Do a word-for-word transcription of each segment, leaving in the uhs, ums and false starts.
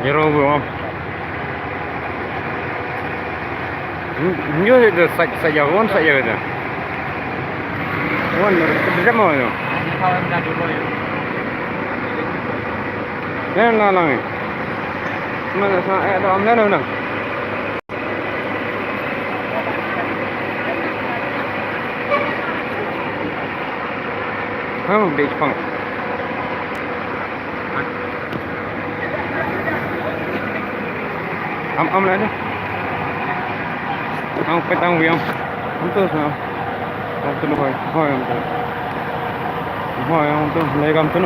Iro bu. Nyo de sa sa ya wan sa ya de. Wan de mo yo. Ne na lang. Mana sa eh da am ne na. Hang bej pang. Am am la. Am petang wiang. Am tu sa. Am tu hoi hoi am tu. Hoi am tu lai kam tu.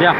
Ya.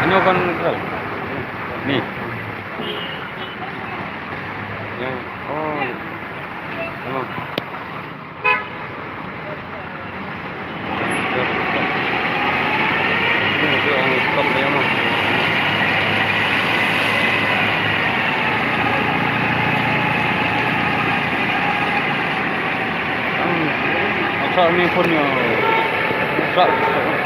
Nyo kan, eh, ni. Ya, oh. Ano? Ya, stop. Ni tu ang stop dia mah. Ang, asal ni pun ya. Stop.